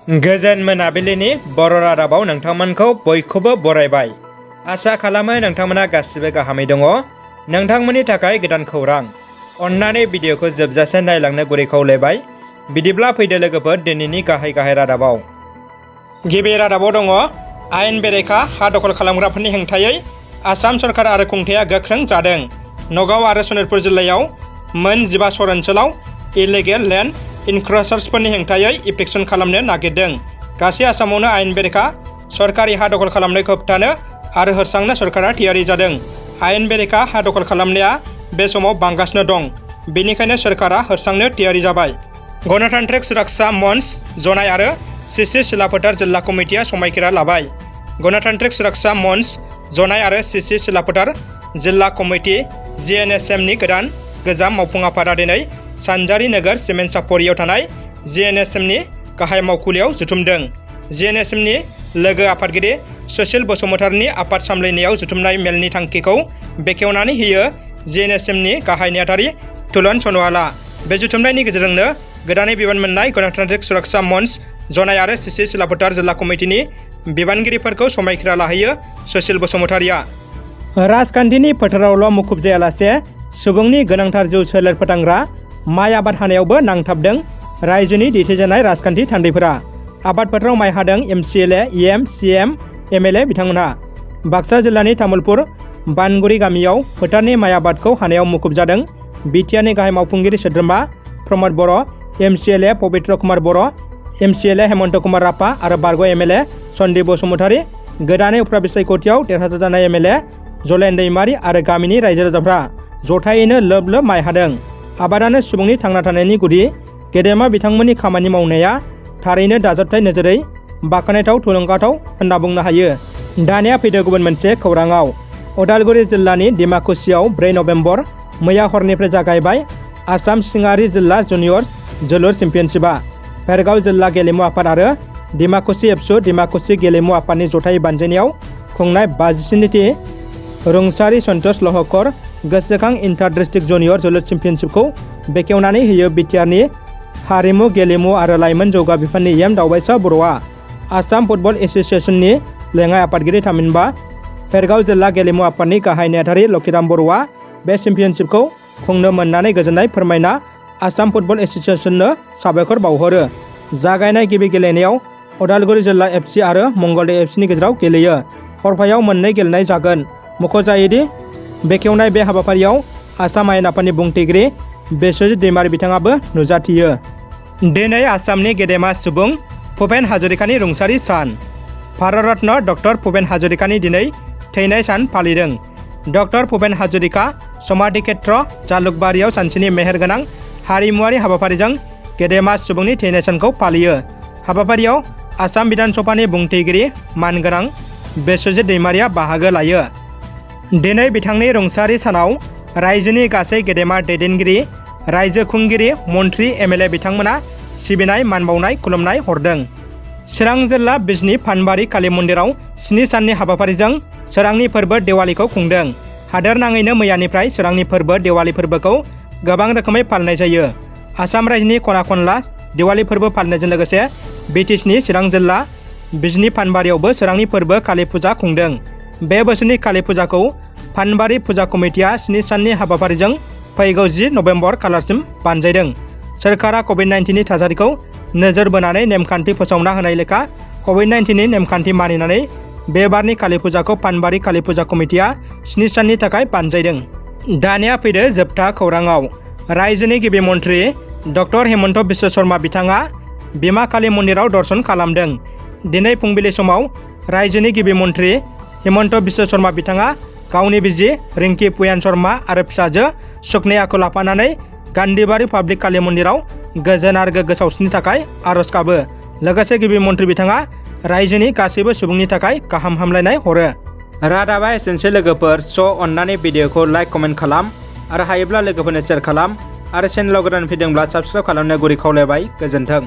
गोजोन मोनाबिलिनि बर' रादाबाव नोंथांमोनखौ बयखौबो बरायबाय। आसा खालामो नोंथांमोना गासिबो गाहामै दङ। नोंथांमोननि थाखाय गोदान खौरां। अन्नानै भिडिअखौ जोबजासे नायलांनो गुरै खावलायबाय। बिदिब्ला फैदो लोगोफोर दिनैनि गाहाय रादाबाव। गिबि रादाबाव दङ आयेन बेरेखा हा दखल खालामग्राफोरनि हेंथायै आसाम सरकार आरो खुंथाया गोख्रों जादों। नगाव आरो सनितपुर जिल्लायाव मोन 15 सर ओनसोलाव इलिगेल लेन्ड इनक्रोचार्सफोरनि हेंथायै इभिक्सन खालामनो नागिरदों। गासै आसामावनो आयेन बेरेखा सरकारि हा दखल खालामनायखौ होबथानो आरो होस्रांनो सरकारा थियारि जादों। आयेन बेरेखा हा दखल खालामनाया बे समाव बांगासिनो दं। बेनिखायनो सरकारा होस्रांनो थियारि जाबाय। गणतान्त्रिक सुरक्षा मंच जनाय आरो सिसि सिलाफोथार जिल्ला कमिटिया समायखिरा लाबाय। गणतान्त्रिक सुरक्षा मंच जनाय आरो सिसि सिलाफोथार जिल्ला कमिटि जिएनएसएमनि गोजाम मावफुं आफादा दिनै सानजारि नोगोर सिमेन्ट सापरियाव थानाय जिएनएसएमनि गाहाय मावखुलियाव जथुमदों। जिएनएसएमनि लोगो आफादगिरि सुशील बसुमतारीनि आफाद सामलायनायाव जथुमनाय मेलनि थांखिखौ बेखेवनानै होयो जिएनएसएमनि गाहाय नेहाथारि तुलन सनवालआ। बे जथुमनायनि गेजेरजोंनो गोदानै बिबान मोननाय गणतान्त्रिक सुरक्षा मंच जनाय आरो सिसि सिलाफोथार जिल्ला कमिटिनि बिबानगिरिफोरखौ समायखिरा लाहैयो सुशील बसुमतारीया। राजखान्थिनि फोथारावल' मुखुब जायालासे सुबुंनि गोनांथार जिउ सोलेर फोथांग्रा माइ आबाद हानायावबो नांथाबदों रायजोनि दैथायजानाय राजखान्थि थान्दैफोरा। आबाद फोथाराव माइ हादों एमसिएलए इएम सिएम एमएलए बिथांमोनहा। बाक्सा जिल्लानि तामुलपुर बानगुरि गामियाव फोथारनि माइ आबादखौ हानायाव मुखुब जादों बिटिआरनि गाहाय मावफुंगिरि सोद्रोमा प्रमद बर', एमसिएलए पबित्र कुमार बर', एमसिएलए हेमन्त कुमार रापा आरो बारग' एमएलए सन्दीप बसुमतारी। गोदानै उफ्रा बिसायख'थियाव देरहासार जानाय एमएलए जलेन दैमारी आरो गामिनि रायजो राजाफ्रा जथायैनो लोब लोब माइ हादों। आबादानो सुबुंनि थांना थानायनि गुदि। गेदेमा बिथांमोननि खामानि मावनाया थारैनो दाजाबथाय नोजोरै बाख्नायथाव थुलुंगाथाव होनना बुंनो हायो। दानिया फैदो गुबुन मोनसे खौराङाव। उदालगुरि जिल्लानि डिमाकुसियाव 4 नभेम्बर मैया हरनिफ्राय जागायबाय आसाम सिङारि जिल्ला जुनियर्स जोलुर चेम्पियनशिपआ। भेरगाव जिल्ला गेलेमु आफाद आरो डिमाकुसि एबसु डिमाकुसि गेलेमु आफादनि जथाय बानजायनायाव खुंनाय 57थि रुंसारि सन्तोष लहकर गोसोखां इन्टार डिस्ट्रिक्ट जुनियर जोलुर चेम्पियनशिपखौ बेखेवनानै होयो बिटिआरनि हारिमु गेलेमु आरो लाइमोन जौगा बिफाननि एम दावबायसा बर'आ। आसाम फुटबल एसोसिएशननि लेङाइ आफादगिरि थामहिनबा भेरगाव जिल्ला गेलेमु आफादनि गाहाय नेहाथारि लकिराम बर'आ बे चेम्पियनशिपखौ खुंनो मोननानै गोजोननाय फोरमायना आसाम फुटबल एसोसिएशननो साबायखर बावहरो। जागायनाय गिबि गेलेनायाव उदालगुरि जिल्ला एफसि आरो मंगलदै एफसिनि गेजेराव गेलेयो। हरफायाव मोननै गेलेनाय जागोन। मख'जायोदि बेखेवनाय बे हाबाफारियाव आसाम आयेन आफादनि बुंथिगिरि बिस्वजित दैमारी बिथाङाबो नुजाथियो। दिनै आसामनि गेदेमा सुबुं भुपेन हाजरिकानि रुंसारि सान। भारत रत्न डक्टर भुपेन हाजरिकानि दिनै थैनाय सान फालिदों। डक्टर भुपेन हाजरिका समाधि क्षेत्र जालुकबारियाव सानसेनि मेहेरगोनां हारिमुवारि हाबाफारिजों गेदेमा सुबुंनि थैनाय सानखौ फालियो। हाबाफारियाव आसाम बिधान सभानि बुंथिगिरि मानगोनां बिस्वजित दैमारीया बाहागो लायो। दिनै बिथांनि रुंसारि सानाव रायजोनि गासै गेदेमा दैदेनगिरि रायजो खुंगिरि मन्त्रि एमएलए बिथांमोना सिबिनाय मान बावनाय खुलुमनाय हरदों। चिरां जिल्ला बिजनी फानबारि कालि मन्दिराव 7 साननि हाबाफारिजों सोरांनि फोरबो देवालिखौ खुंदों। हादोर नाङैनो मैयानिफ्राय सोरांनि फोरबो देवालि फोरबोखौ गोबां रोखोमै फालिनाय जायो। आसाम रायजोनि खना खनला देवालि फोरबो फालिनायजों लोगोसे बिटिसिनि चिरां जिल्ला बिजनी फानबारियावबो सोरांनि फोरबो कालि फुजा खुंदों। बे बोसोरनि कालि फुजाखौ फानबारि फुजा कमिटिया 7 साननि हाबाफारिजों फैगौ 10 नभेम्बर खालारसिम बानजायदों। सोरखारा कभिड-19नि थासारिखौ नोजोर बोनानै नेमखान्थि फोसावना होनाय लेखा कभिड-19नि नेमखान्थि मानिनानै बे बारनि कालि फुजाखौ फानबारि कालि फुजा कमिटिया 7 साननि थाखाय बानजायदों। दानिया फैदो जोबथा खौराङाव। रायजोनि गिबि मन्त्रि डक्टर हेमन्त बिश्व शर्मा बिथाङा बिमा कालि मन्दिराव दर्शन खालामदों। दिनै फुंबिलि समाव रायजोनि गिबि मन्त्रि हेमन्त बिश्व शर्मा बिथाङा गावनि बिसि रिंकी पुयान शर्मा आरो फिसाजो सुकन्याखौ लाफानानै गान्धीबारि पाब्लिक कालि मन्दिराव गोजोन आरो गोग्गो सावस्रिनि थाखाय आर'ज गाबो। लोगोसे गिबि मन्त्रि बिथाङा रायजोनि गासैबो सुबुंनि थाखाय गाहाम हामलायनाय हरो। रादाबा एसेनोसै लोगोफोर। अन्नानै भिडिअखौ लाइक कमेन्ट खालाम आरो हायोब्ला लोगोफोरनो शेयार खालाम आरो चेनेलाव गोदान फैदोंब्ला साबस्क्राइब खालामनो गुरै खावलायबाय। गोजोन्थों।